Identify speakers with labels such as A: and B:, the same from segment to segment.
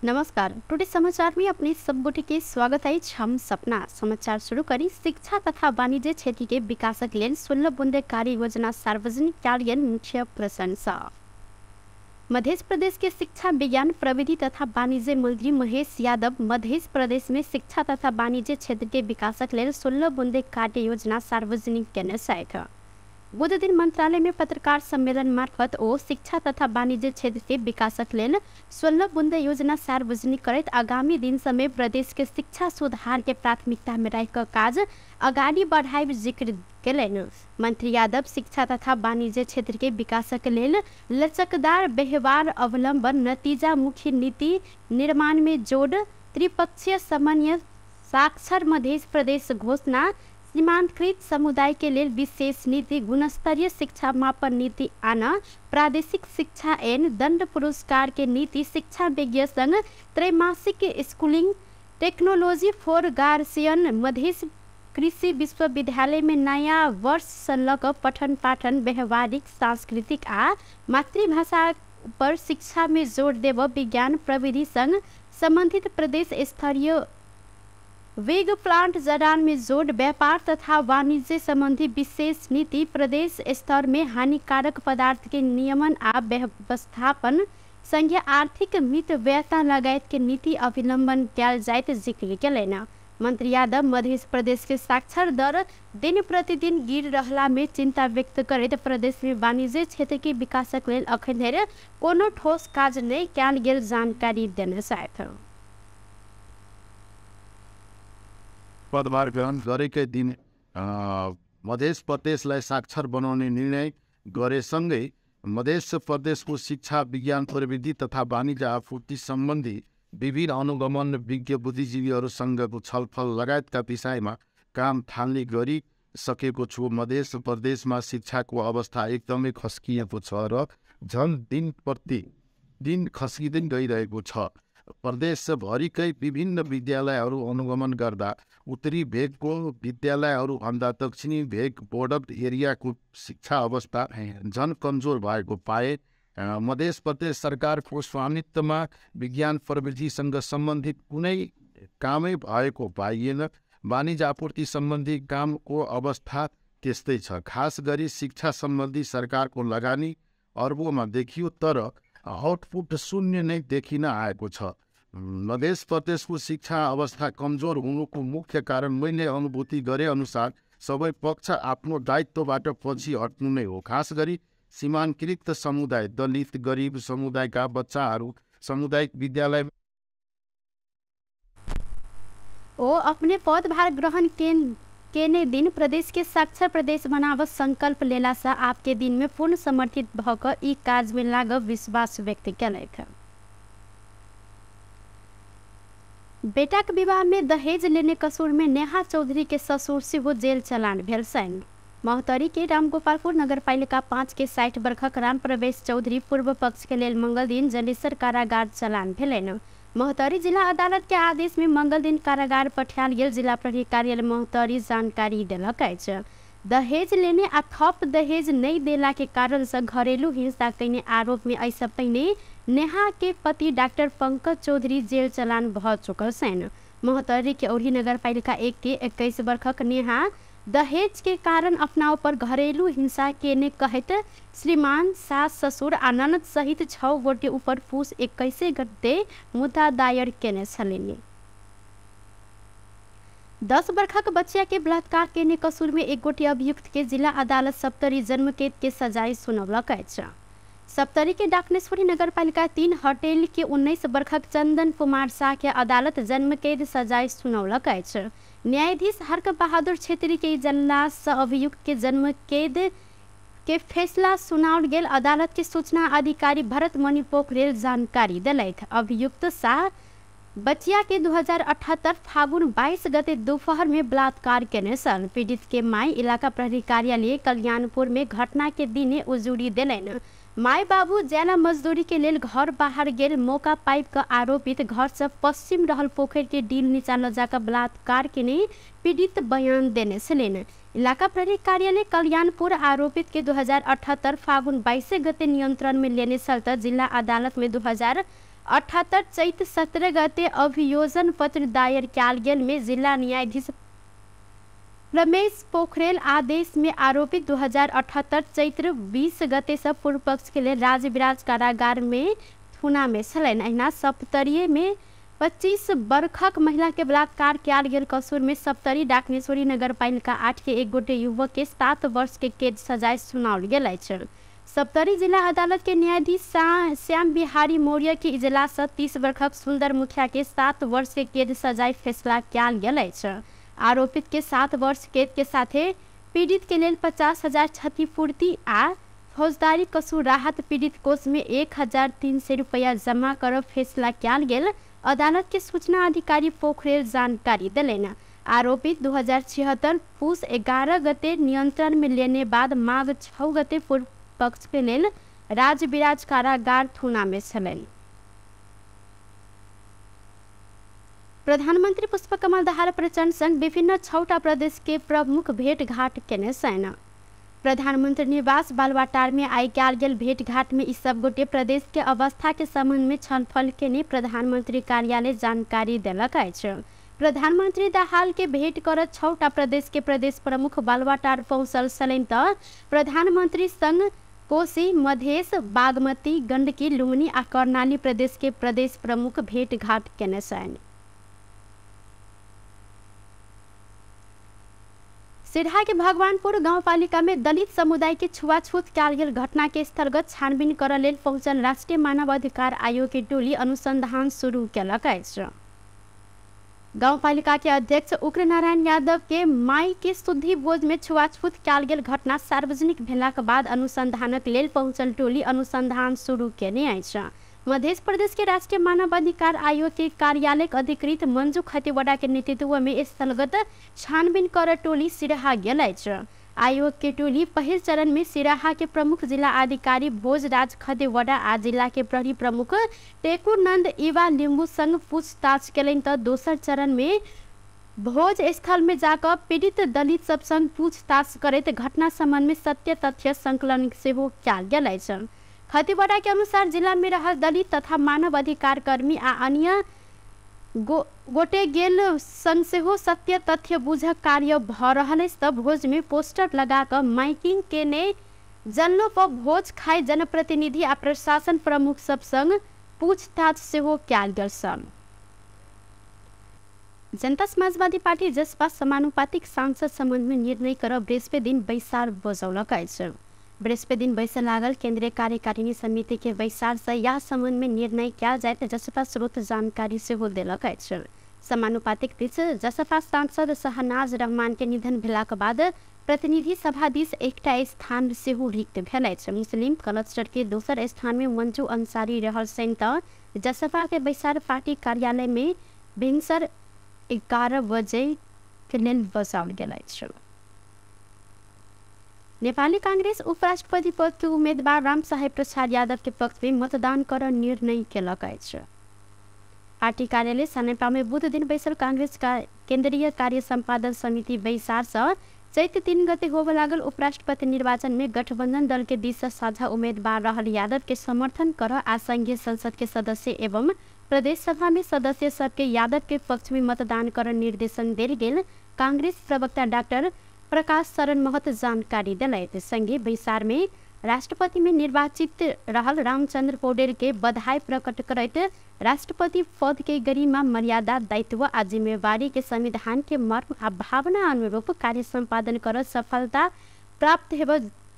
A: नमस्कार, टुडे समाचार में अपने सब गोटे के स्वागत है। हम सपना समाचार शुरू करी। शिक्षा तथा वाणिज्य क्षेत्र के विकासक लेल 16 बुंदे कार्य योजना सार्वजनिक कार्य मुख्य प्रशंसा। मध्य प्रदेश के शिक्षा विज्ञान प्रविधि तथा वाणिज्य मंत्री महेश यादव मध्य प्रदेश में शिक्षा तथा वाणिज्य क्षेत्र के विकासक लेल 16 बुंदे कार्य योजना सार्वजनिक केने छथि। बुध दिन मंत्रालय में पत्रकार सम्मेलन मार्फत ओ शिक्षा तथा वाणिज्य क्षेत्र के विकासक लेल 16 बुंदे योजना सार्वजनिक करैत आगामी दिन समय प्रदेश के शिक्षा सुधार के प्राथमिकता में राखि कऽ काज अगाडि बढ़ाइब जिक्र केलनि। मंत्री यादव शिक्षा तथा वाणिज्य क्षेत्र के विकासक लेल लचकदार व्यवहार अवलंबन, नतीजामुखी नीति निर्माण में जोड़, त्रिपक्षीय समन्वय, साक्षर मध्य प्रदेश घोषणा, सीमांतकृत समुदाय के लेल विशेष नीति, गुणस्तरीय शिक्षा मापन नीति आना, प्रादेशिक शिक्षा एन दंड पुरस्कार के नीति, शिक्षा विज्ञ संघ त्रैमासिक स्कूलिंग, टेक्नोलॉजी फॉर गार्सियन, मध्य कृषि विश्वविद्यालय में नया वर्ष से लऽ कऽ पठन पाठन, व्यवहारिक, सांस्कृतिक आ मातृभाषा पर शिक्षा में जोर देब, विज्ञान प्रविधि संग संबंधित प्रदेश स्तरीय वेग प्लांट जडान में जोड़, व्यापार तथा वाणिज्य संबंधी विशेष नीति, प्रदेश स्तर में हानिकारक पदार्थ के नियमन आ व्यवस्थापन संगे आर्थिक मितव्ययता लगायत के नीति अवलंबन कयल जाइत जिक्र केलनि। मंत्री यादव मध्य प्रदेश के साक्षर दर दिन प्रतिदिन गिर रहला में चिंता व्यक्त करैत प्रदेश में वाणिज्य क्षेत्र के विकासक लेल अखन धरि कोनो ठोस काज नहि कयल गेल जानकारी देने छथि।
B: पदभार ग्रहण गरेकै दिन मध्य प्रदेशलाई साक्षर बनाउने निर्णय गरेसँगै मध्य प्रदेशको शिक्षा विज्ञान प्रविधि तथा वाणिज्य आपूर्ति सम्बन्धी विभिन्न अनुगमन विज्ञ बुद्धिजीवीहरूसँगको छलफल लगायतका विषयमा काम थाल्ने गरिसकेको छु। मध्य प्रदेशमा शिक्षाको अवस्था एकदमै खस्किएको छ र झन् दिन प्रतिदिन खस्किँदै गइरहेको छ। प्रदेशभरिकै विभिन्न विद्यालयहरू अनुगमन गर्दा उत्तरी भेगको विद्यालयहरूभन्दा दक्षिणी भेग बोर्डर एरियाको शिक्षा अवस्था झन् कमजोर भएको पाए। मध्य प्रदेश सरकारको स्वामित्वमा विज्ञान प्रविधिसँग सम्बन्धित कुनै कामै भएको पाइएन। वाणिज्य आपूर्ति सम्बन्धी कामको अवस्था त्यस्तै छ। खास गरी शिक्षा सम्बन्धी सरकारको लगानी अर्बौँमा देखियो तर आउटपुट शून्य नै देखिन आएको छ। मध्य प्रदेशको शिक्षा अवस्था कमजोर हुनुको मुख्य कारण मैले अनुभूति गरे अनुसार सबै पक्ष आफ्नो दायित्वबाट पछि हट्नु नै हो। खास गरी सीमांकृत समुदाय, दलित, गरिब समुदायका बच्चाहरू सामुदायिक विद्यालय
A: ओ अपने पदभार ग्रहण केने दिन प्रदेश के साक्षर प्रदेश बनाव संकल्प लेला से आपके दिन में पूर्ण समर्थित भ क ई काज में लाग विश्वास व्यक्त केलथि। बेटा के विवाह में दहेज लेने कसूर में नेहा चौधरी के ससुर सेहो जेल चलान भेल छनि। महोत्तरी के रामगोपालपुर नगरपालिका 5 के 60 वर्षक राम प्रवेश चौधरी पूर्व पक्ष के लेल मंगल दिन जलेसर कारागार चलान भेलनि। महोत्तरी जिला अदालत के आदेश में मंगल दिन कारागार पठायल गेल जिला प्रहरी कार्यालय महोत्तरी जानकारी देलक अछि। दहेज लेने आ थप दहेज नहीं देला के कारण से घरेलू हिंसा कयने आरोप में एहिसँ पहिने नेहा के पति डॉक्टर पंकज चौधरी जेल चलान भऽ चुकल छनि। महोत्तरी के औरही नगरपालिका 1 के 21 वर्षक नेहा दहेज के कारण अपना ऊपर घरेलू हिंसा केने कहैत श्रीमान, सास, ससुर आ ननद सहित 6 गोटे ऊपर पुस 21 गते मुद्दा दायर केने छलनि। 10 वर्षक बच्चा के बलात्कार केने कसूर में एक गोटे अभियुक्त के जिला अदालत सप्तरी जन्मकेद के सजाय सुनौलक अछि। सप्तरी के डाकनेश्वरी नगरपालिका 3 होटल के 19 वर्षक चंदन कुमार शाह के अदालत जन्मकेद सजाय सुनौलक अछि। न्यायाधीश हर्क बहादुर छेत्री के जल्लाद से अभियुक्त के जन्मकेद के फैसला सुनाओल गेल अदालत के सूचना अधिकारी भरत मणि पोखरेल जानकारी देलथि। अभियुक्त शाह बचिया के 2078 फागुन 22 गते दोपहर में बलात्कार केने छल। पीड़ित के माई इलाका प्रहरी कार्यालय कल्याणपुर में घटना के दिने उजुरी देलनि। माई बाबू ज्याला मजदूरी के लेल घर बाहर गेल मौका पाइप के आरोपित घर से पश्चिम रहल पोखर के डील नीचा ल जाकर बलात्कार केने पीड़ित बयान देने छलनि। इलाका प्रहरी कार्यालय कल्याणपुर आरोपित के 2078 फागुन 22 गते नियंत्रण में लेने छल त जिला अदालत में 2078 2078 चैत 17 गते अभियोजन पत्र दायर कयल गेल में जिला न्यायाधीश रमेश पोखरेल आदेश में आरोपित 2078 चैत्र 20 गते से पूर्व पक्ष के लेल राजविराज कारागार में थुना में छलनि। अहिना सप्तरीय में 25 वर्षक महिला के बलात्कार कयल गेल कसूर में सप्तरी डाकनेश्वरी नगरपालिका 8 के एक गोटे युवक के 7 वर्ष के कैद सजाय सुनाओल गेल अछि। सप्तरी जिला अदालत के न्यायाधीश श्याम बिहारी मौर्य के इजलास से 30 वर्षक सुंदर मुखिया के 7 वर्ष के कैद सजाय फैसला कयल गेल अछि। आरोपित के 7 वर्ष कैद के साथे पीड़ित के लेल 50,000 क्षतिपूर्ति आ फौजदारी कसूर राहत पीड़ित कोष में 1,300 रुपया जमा कर फैसला कयल गेल अदालत के सूचना अधिकारी पोखरेल जानकारी देलनि। आरोपित 2076 पुस 11 गते नियंत्रण में लेने बाद माघ 6 गते पूर्व पक्ष के लेल राजविराज कारागार थुना में छलनि। प्रधानमंत्री पुष्पकमल दाहाल प्रचण्ड संग विभिन्न 6 प्रदेश के प्रमुख भेंटघाट केने छनि। प्रधानमंत्री निवास बालवाटार में आइ कयल गेल भेंटघाट में ई सब गोटे प्रदेश के अवस्था के संबंध में छलफल केने प्रधानमंत्री कार्यालय जानकारी देलक अछि। प्रधानमंत्री दाहाल के भेंट कर 6 प्रदेश के प्रदेश प्रमुख बालवाटार पहुँचल छलनि त प्रधानमंत्री संग कोशी, मधेश, बागमती, गंडकी, लुम्बिनी आ कर्णाली प्रदेश के प्रदेश प्रमुख भेंटघाट केने छनि। सिरहा के भगवानपुर गाउँपालिका में दलित समुदाय के छुआछूत कयल गेल घटना के स्थलगत छानबीन करऽ लेल पहुँचल राष्ट्रीय मानवाधिकार आयोग के टोली अनुसंधान शुरू केलक अछि। गाउँपालिका के अध्यक्ष उग्र नारायण यादव के माई के शुद्धि भोज में छुआछूत कयल गेल घटना सार्वजनिक भेलाक बाद अनुसंधानक लेल पहुँचल टोली अनुसंधान शुरू केने अछि। मध्य प्रदेश के राष्ट्रीय मानवाधिकार आयोग के कार्यालय अधिकृत मंजू खतिवड़ा के नेतृत्व में स्थलगत छानबीन कर टोली सिरहा गेल अछि। आयोग के टोली पहिल चरण में सिराहा के प्रमुख जिला अधिकारी भोजराज खतिवड़ा आ जिला के प्रहरी प्रमुख टेकुनंद इवा लिम्बू संग पूछताछ केलनि त दोसर चरण में भोज स्थल में जाकर पीड़ित दलित सब संग पूछताछ करैत घटना संबंध में सत्य तथ्य संकलन सेहो कयल गेल अछि। खतिवड़ा के अनुसार जिला में रहल दलित तथा मानव अधिकार कर्मी आ अन्य गोटे गेल संग सेहो सत्य तथ्य बुझक कार्य भ रहल अछि त भोज में पोस्टर लगा क माइकिंग केने जनलो पर भोज खाए जनप्रतिनिधि आ प्रशासन प्रमुख सब संग पूछताछ सेहो कयल गेल छल। जनता समाजवादी पार्टी जसपा समानुपातिक सांसद संबंध में निर्णय कर बृहस्पति दिन बैसार बजौलक अछि। बृहस्पति दिन बैसऽ लागल केंद्रीय कार्यकारिणी समिति के बैसार से यह संबंध में निर्णय कयल जायत जसपा स्रोत जानकारी सेहो देलक अछि। समानुपातिक दिस जसपा सांसद शहनाज रहमान के निधन भेलाक बाद प्रतिनिधि सभा दिस एकटा स्थान सेहो रिक्त भेल अछि। मुस्लिम क्लस्टर के दोसर स्थान में मंजू अंसारी रहल छनि त जसपा के बैसार पार्टी कार्यालय में भिनसर 11 बजे के लेल बजाओल गेल अछि। नेपाली कांग्रेस उपराष्ट्रपति पद के उम्मीदवार रामसाहेब प्रसाद यादव के पक्ष में मतदान कर निर्णय केलक अछि। पार्टी कार्यालय सनेपा में बुध दिन बैसल कांग्रेस का केंद्रीय कार्य संपादन समिति बैसार से चैत 3 गते होबय लागल उपराष्ट्रपति निर्वाचन में गठबंधन दल के दिस से साझा उम्मीदवार रहल यादव के समर्थन कर आ संघीय संसद के सदस्य एवं प्रदेश सभा में सदस्य सबके यादव के पक्ष में मतदान कर निर्देशन देल गेल कांग्रेस प्रवक्ता डाक्टर प्रकाश शरण महत जानकारी दिलथि। संगे बैसार में राष्ट्रपति में निर्वाचित रहल रामचंद्र पौडेल के बधाई प्रकट करैत राष्ट्रपति पद के गरिमा, मर्यादा, दायित्व आ जिम्मेवारी के संविधान के मर्म आ भावना अनुरूप कार्य सम्पादन कर सफलता प्राप्त हेब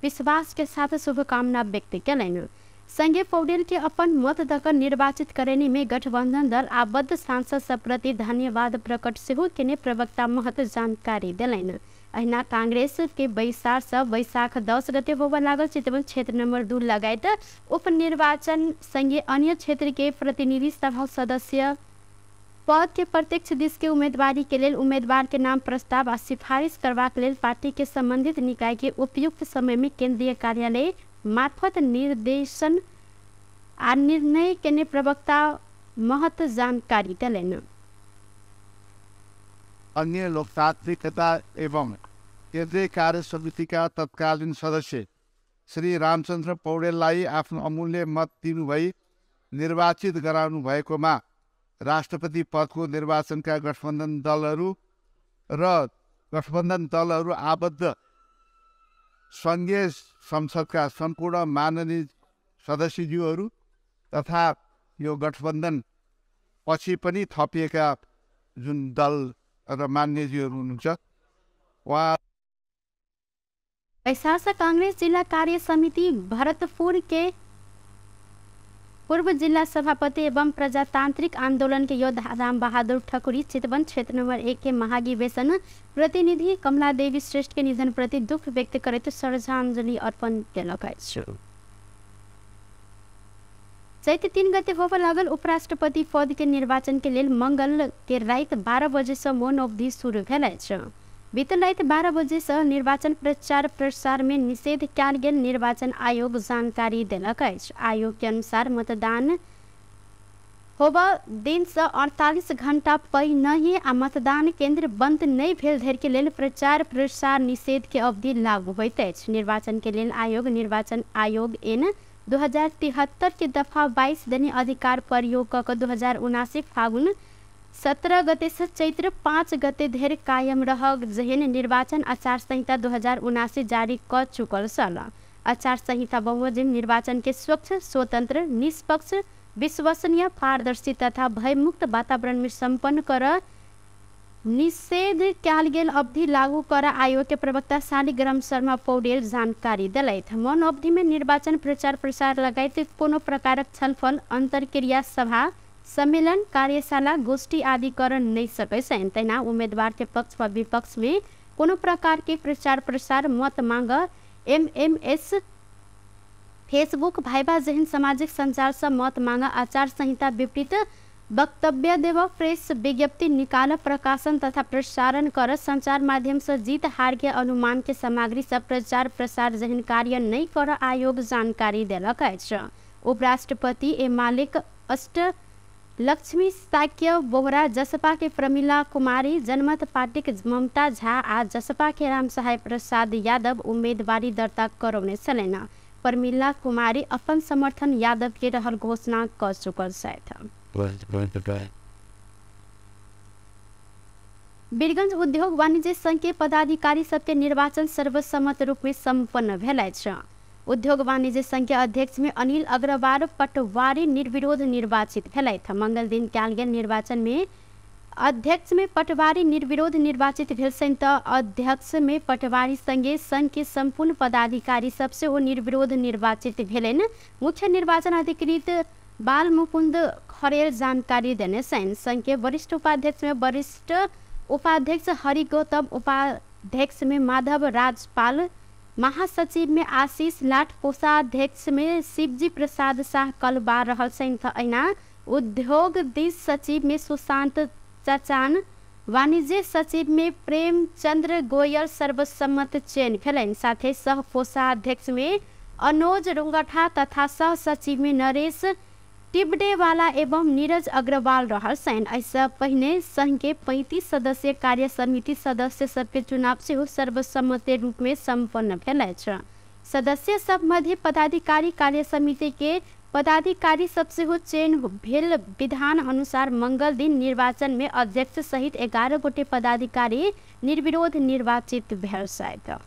A: विश्वास के साथ शुभकामना व्यक्त केलनि। संगे पौडेल के अपन मत दक निर्वाचित करने में गठबंधन दल आबद्ध सांसद सब प्रति धन्यवाद प्रकट सेहो केने प्रवक्ता महत जानकारी देलनि। अहिना कांग्रेस के बैसार सब वैशाख 10 गते होबय लागल चितवन क्षेत्र नंबर 2 लगायत उपनिर्वाचन संगे अन्य क्षेत्र के प्रतिनिधि सभा सदस्य पद के प्रत्यक्ष दिस के उम्मीदवारी के लेल उम्मीदवार के नाम प्रस्ताव आ सिफारिश करबाक लेल पार्टी के संबंधित निकाय के उपयुक्त समय में केंद्रीय कार्यालय मार्फत निर्देशन आ निर्णय केने प्रवक्ता महत जानकारी देलनि।
B: अन्य लोकतांत्रिक नेता एवं केन्द्रीय कार्य समितिका तत्कालीन सदस्य श्री रामचन्द्र पौडेललाई आफ्नो अमूल्य मत दिनुभई
C: निर्वाचित गराउनु भएकोमा राष्ट्रपति पदको निर्वाचनका गठबन्धन दलहरू र गठबन्धन दलहरू आबद्ध सङ्घीय संसदका सम्पूर्ण माननीय सदस्यज्यूहरू तथा यो गठबन्धन पछि पनि थपिएका जुन दल र मान्यज्यूहरू हुनुहुन्छ उहाँ।
A: बैसार कांग्रेस जिल्ला कार्य समिति भरतपुर के पूर्व जिल्ला सभापति एवं प्रजातांत्रिक आंदोलन के योद्धा राम बहादुर ठकुरी चितवन क्षेत्र नंबर 1 के महाधिवेशन प्रतिनिधि कमला देवी श्रेष्ठ के निधन प्रति दुख व्यक्त करैत श्रद्धांजलि अर्पण केलक अछि। चैत 3 गते होबय लागल उपराष्ट्रपति पद के निर्वाचन के लेल मंगल के राति 12 बजे से मौन अवधि शुरू भेल अछि। बीतल राति 12 बजे से निर्वाचन प्रचार प्रसार में निषेध कयल गेल निर्वाचन आयोग जानकारी देलक अछि। आयोग के अनुसार मतदान होबय दिन से 48 घंटा पहिनहि आ मतदान केंद्र बंद नहि भेल धरि के लेल प्रचार प्रसार निषेध के अवधि लागू होइत अछि। निर्वाचन के लेल आयोग निर्वाचन आयोग एन 2073 के दफा 22 देने अधिकार प्रयोग कऽ 2079 फागुन 17 गते से चैत्र 5 गते धरि कायम रह जेहन निर्वाचन आचार संहिता 2079 जारी क चुकल छल। आचार संहिता बमोजिम निर्वाचन के स्वच्छ, स्वतंत्र, निष्पक्ष, विश्वसनीय, पारदर्शी तथा भयमुक्त वातावरण में सम्पन्न कर निषेध कयल गेल अवधि लागू कर आयोग के प्रवक्ता शालिग्राम शर्मा पौडेल जानकारी देलथि। मौन अवधि में निर्वाचन प्रचार प्रसार लगायत कोनो प्रकारक छलफल, अंतरक्रिया, सभा, सम्मेलन, कार्यशाला, गोष्ठी आदि कर नहीं सकै छनि। तहिना उम्मीदवार के पक्ष व विपक्ष में कोनो प्रकार के प्रचार प्रसार, मत मांग, एमएमएस, फेसबुक, भाइबा जेहन सामाजिक संचार से मत मांग, आचार संहिता विपरीत वक्तव्य देव, प्रेस विज्ञप्ति निकाल, प्रकाशन तथा प्रसारण कर, संचार माध्यम से जीत हार के अनुमान के सामग्री सब प्रचार प्रसार जेहन कार्य नहीं कर आयोग जानकारी देलक अछि। उपराष्ट्रपति एमालेक अष्ट लक्ष्मी साक्य बोहरा, जसपा के प्रमिला कुमारी, जनमत पार्टी के ममता झा आ जसपा के रामसहाय प्रसाद यादव उम्मीदवारी दर्ता करौने छलनि। प्रमिला कुमारी अपन समर्थन यादव के रहल घोषणा क चुकल छथि। वीरगंज उद्योग वाणिज्य संघ के पदाधिकारी सबके निर्वाचन सर्वसम्मत रूप में सम्पन्न भेल अछि। उद्योग वाणिज्य संघ के अध्यक्ष में अनिल अग्रवाल पटवारी निर्विरोध निर्वाचित भेलथि। मंगल दिन कयल गेल निर्वाचन में अध्यक्ष में पटवारी निर्विरोध निर्वाचित भेल छनि तऽ अध्यक्ष में पटवारी संगे संघ के संपूर्ण पदाधिकारी सबसे ओ निर्विरोध निर्वाचित भेलनि। मुख्य निर्वाचन अधिकृत बाल मुकुंद खरेल जानकारी देने छनि। संघ के वरिष्ठ उपाध्यक्ष में वरिष्ठ उपाध्यक्ष हरि गौतम, उपाध्यक्ष में माधव राजपाल, महासचिव में आशीष लाठ, कोषाध्यक्ष में शिवजी प्रसाद शाह कलबा रहल छनि। अहिना उद्योग दिस सचिव में सुशांत चचान, वाणिज्य सचिव में प्रेमचंद्र गोयल सर्वसम्मत चयन भेलनि। साथे सह कोषाध्यक्ष में अनुज रुंगठा तथा सह सचिव में नरेश टिबडेवाला एवं नीरज अग्रवाल रहल छनि। एहिसँ पहिने संघ के 35 सदस्यीय कार्य समिति सदस्य सबके चुनाव सेहो सर्वसम्मत रूप में सम्पन्न भेल अछि। सदस्य सब मध्य पदाधिकारी कार्य समिति के पदाधिकारी सब सेहो चयन भेल विधान अनुसार मंगल दिन निर्वाचन में अध्यक्ष सहित 11 गोटे पदाधिकारी निर्विरोध निर्वाचित भेल छथि।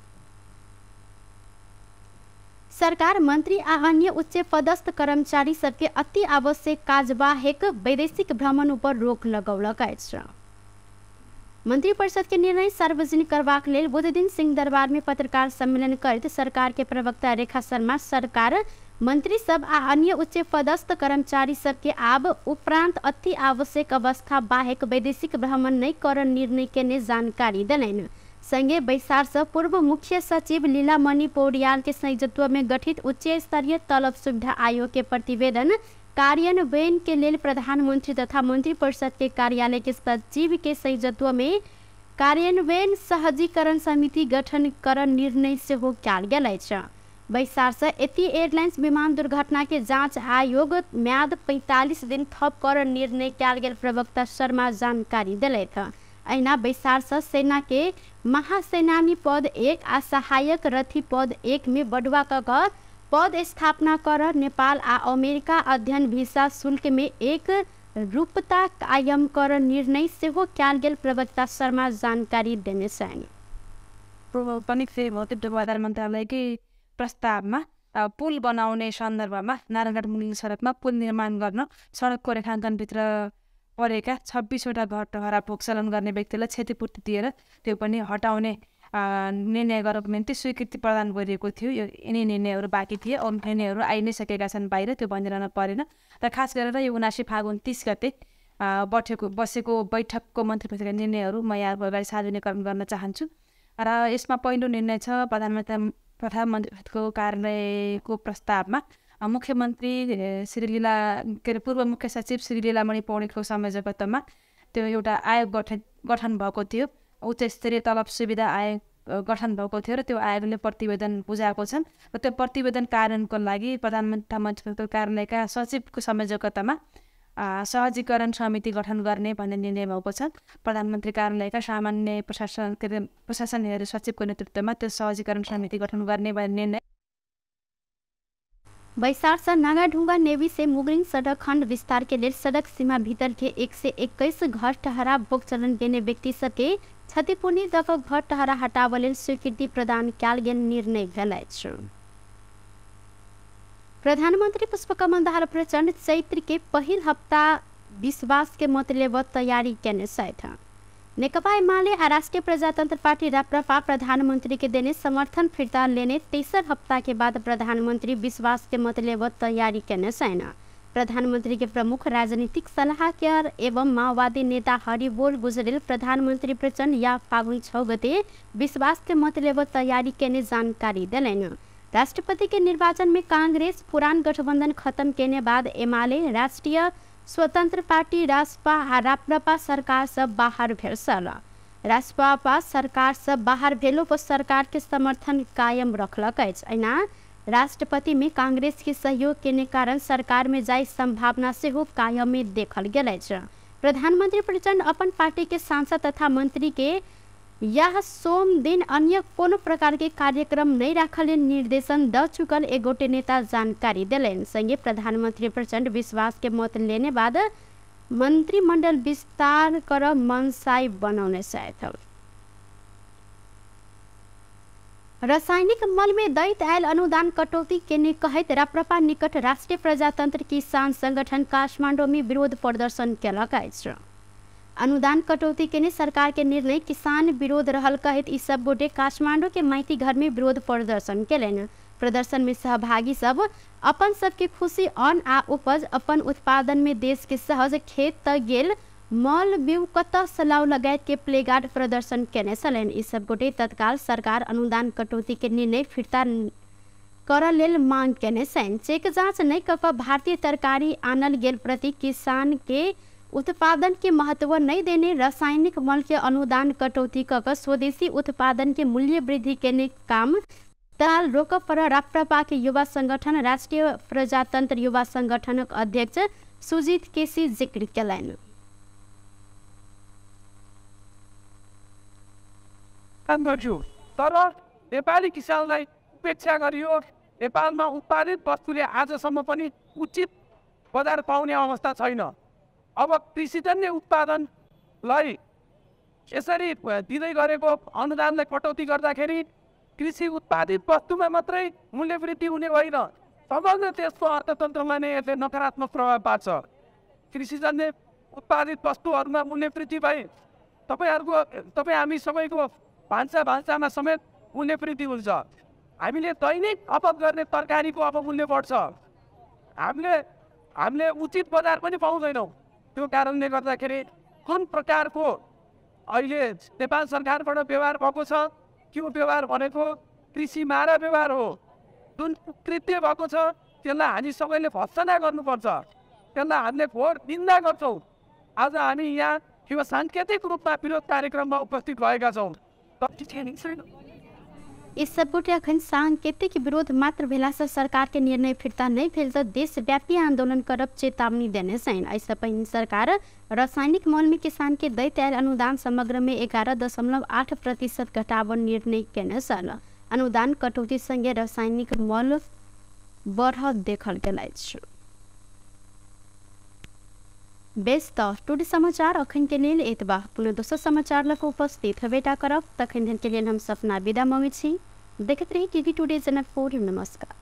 A: सरकार मंत्री आ अन्य उच्च पदस्थ कर्मचारी सबके अति आवश्यक काज बाहेक वैदेशिक भ्रमण पर रोक लगौलक अछि। मंत्रिपरिषद के निर्णय सार्वजनिक करबाक लेल बुधदिन सिंहदरबार में पत्रकार सम्मेलन करैत सरकार के प्रवक्ता रेखा शर्मा सरकार मंत्री सब आ अन्य उच्च पदस्थ कर्मचारी सबके आब उपरांत अति आवश्यक अवस्था बाहेक वैदेशिक भ्रमण नहीं कर निर्णय केने जानकारी देलनि। संगे बैसार से पूर्व मुख्य सचिव लीलामणि पौडियाल के संयोजकत्व में गठित उच्च स्तरीय तलब सुविधा आयोग के प्रतिवेदन कार्यान्वयन के लेल प्रधानमंत्री तथा मंत्रिपरिषद के कार्यालय के सचिव के संयोजकत्व में कार्यान्वयन सहजीकरण समिति गठन कर निर्णय सेहो कयल गेल अछि। बैसार से एती एयरलाइंस विमान दुर्घटना के जांच आयोग म्याद 45 दिन थप कर निर्णय कयल गेल प्रवक्ता शर्मा जानकारी देलथि। अहिना बैसार से सेना के महासेनानी पद 1 आ सहायक रथी पद 1 में बढ़ुआ क पद स्थापना कर नेपाल आ अमेरिका अध्ययन भिसा शुल्क में एक रूपता कायम कर निर्णय सेहो कयल गेल प्रवक्ता शर्मा जानकारी देने छनि।
D: पनि भौतिक पूर्वाधार मन्त्रालयकै प्रस्तावमा पुल बनाउने सन्दर्भमा नारायणघाट मुलिङ सडकमा पुल निर्माण गर्न सडकको रेखाङ्कनभित्र परेका 26वटा घर टहरा भोगचलन गर्ने व्यक्तिलाई क्षतिपूर्ति दिएर त्यो पनि हटाउने निर्णय गर्नको निम्ति स्वीकृति प्रदान गरिएको थियो। यो यिनी निर्णयहरू बाँकी थिए, अरू निर्णयहरू आइ नै सकेका छन् बाहिर, त्यो भनिरहन परेन। र खास गरेर यो 79 फागुन 30 गते बसेको बैठकको मन्त्री परिषदका निर्णयहरू म यहाँको अगाडि सार्वजनिकरण गर्न चाहन्छु। र यसमा पहिलो निर्णय छ प्रधानमन्त्री प्रधानमन्त्रीको कार्यालयको प्रस्तावमा मुख्यमन्त्री श्री लीला के अरे पूर्व मुख्य सचिव श्री लीलामणि पौडेलको संयोजकत्वमा त्यो एउटा आयोग गठन भएको थियो। उच्च स्तरीय तलब सुविधा आयोग गठन भएको थियो र त्यो आयोगले प्रतिवेदन बुझाएको छन् र त्यो प्रतिवेदन कार्यान्वयनको लागि प्रधानमन्त्री कार्यालयका सचिवको संयोजकत्वमा सहजीकरण समिति गठन गर्ने भन्ने निर्णय भएको छ। प्रधानमन्त्री कार्यालयका सामान्य प्रशासन के अरे प्रशासन सचिवको नेतृत्वमा त्यो सहजीकरण समिति गठन गर्ने भन्ने निर्णय।
A: बैसार से नागाढुंगा नेवी से मुगरिंग सड़क खंड विस्तार के लिए सड़क सीमा भीतर के 121 घर टहरा भोग चलन देने व्यक्ति सबके क्षतिपूर्ति दक घर टहरा हटाबऽ लेल स्वीकृति प्रदान कयल गेल निर्णय भेल अछि। प्रधानमंत्री पुष्पकमल दाहाल प्रचण्ड चैत्र के पहिल हप्ता विश्वास के मत लेबऽ तैयारी केने छथि। नेकपा एमाले आ राष्ट्रिय प्रजातंत्र पार्टी राप्रपा प्रधानमंत्री के देने समर्थन फिर्ता लेने तेसर हप्ता के बाद प्रधानमंत्री विश्वास के मत लेबऽ तैयारी केने छनि। प्रधानमंत्री के प्रमुख राजनीतिक सलाहकार एवं माओवादी नेता हरिबोल गुजरेल प्रधानमंत्री प्रचण्ड या फागुन 6 गते विश्वास के मत लेबऽ तैयारी केने जानकारी देलनि। राष्ट्रपति के निर्वाचन में कांग्रेस पुरान गठबंधन खत्म केने बाद एमाले राष्ट्रिय स्वतंत्र पार्टी रासपा आ राप्रपा सरकार से बाहर भेल छल। रासपा सरकार से बाहर भेलो पर सरकार के समर्थन कायम रखलक अछि। एना राष्ट्रपति में कांग्रेस के सहयोग केने कारण सरकार में जाय संभावना सेहो कायम में देखल गेल अछि। प्रधानमंत्री प्रचण्ड अपन पार्टी के सांसद तथा मंत्री के यह सोम दिन अन्य कोनो प्रकार के कार्यक्रम नहीं राखल निर्देशन द चुकल एक गोटे नेता जानकारी देलनि। संगे प्रधानमंत्री प्रचण्ड विश्वास के मत लेने बाद मंत्रिमंडल विस्तार कर मनसाई बनौने छथि। रासायनिक मल में दैत आयल अनुदान कटौती केने कहैत राप्रपा निकट राष्ट्रिय प्रजातंत्र किसान संगठन काठमाडौँ में विरोध प्रदर्शन केलक अछि। अनुदान कटौती केने सरकार के निर्णय किसान विरोध रहल कहैत ई सब गोटे काठमाडौँ के माइती घर में विरोध प्रदर्शन केलनि। प्रदर्शन में सहभागी सब अपन सबके खुशी अन्न आ उपज अपन उत्पादन में देश के सहज खेत तक गेल मल बिउ कतऽ सलाव लगायत के प्लेगार्ड प्रदर्शन केने छलनि। ई सब गोटे तत्काल सरकार अनुदान कटौती के निर्णय फिर्ता करऽ लेल मांग केने छनि। चेक जाँच नहि कऽ कऽ भारतीय तरकारी आनल गेल प्रति किसान के उत्पादन के महत्व नहीं देने रासायनिक मल के अनुदान कटौती कऽ कऽ स्वदेशी उत्पादन के मूल्य वृद्धि केने काम ताल रोकऽ पर राप्रपा के युवा संगठन राष्ट्रिय प्रजातंत्र युवा संगठनक अध्यक्ष सुजीत केसी जिक्र केलनि।
E: गर्छु तर नेपाली किसानलाई उपेक्षा गरियो। नेपालमा उत्पादित वस्तुले आजसम्म पनि उचित बजार पाउने अवस्था छैन। अब कृषिजन्य उत्पादनलाई यसरी दिँदै गरेको अनुदानलाई कटौती गर्दाखेरि कृषि उत्पादित वस्तुमा मात्रै मूल्य वृद्धि हुने होइन, समग्र देशको अर्थतन्त्रमा नै यसले नकारात्मक प्रभाव पार्छ। कृषिजन्य उत्पादित वस्तुहरूमा मूल्य वृद्धि भए तपाईँ हामी सबैको भान्सा भान्सामा समेत मूल्य वृद्धि हुन्छ। हामीले दैनिक खपत गर्ने तरकारीको अब मूल्य बढ्छ। हामीले उचित बजार पनि पाउँदैनौँ। त्यो कारणले गर्दाखेरि कुन प्रकारको अहिले नेपाल सरकारबाट व्यवहार भएको छ, त्यो व्यवहार भनेको कृषि मारा व्यवहार हो। जुन कृत्य भएको छ त्यसलाई हामी सबैले भर्त्सना गर्नुपर्छ, त्यसलाई हामीले घोर निन्दा गर्छौँ। आज हामी यहाँ यो साङ्केतिक रूपमा विरोध कार्यक्रममा उपस्थित भएका छौँ।
A: इस सबगोटे अखन सांकेतिक विरोध मात्र भेलासँ सरकार के निर्णय फिर्ता नहीं भेल तऽ देशव्यापी आंदोलन करब चेतावनी देने छनि। एहिसँ पहिने सरकार रासायनिक मल में किसान के दैत आयल अनुदान समग्र में 11.8% घटाबऽ निर्णय केने छल। अनुदान कटौती संगे रासायनिक मल बढ़ल देखल गेल अछि। बेस त टुडे समाचार अखन के लेल एतबा। पुनः दोसर समाचार लऽ कऽ उपस्थित हेबेटा करब, तखन धरि के लेल हम सपना विदा मांगै छी। देखैत रही टीवी टुडे जनकपुर। नमस्कार।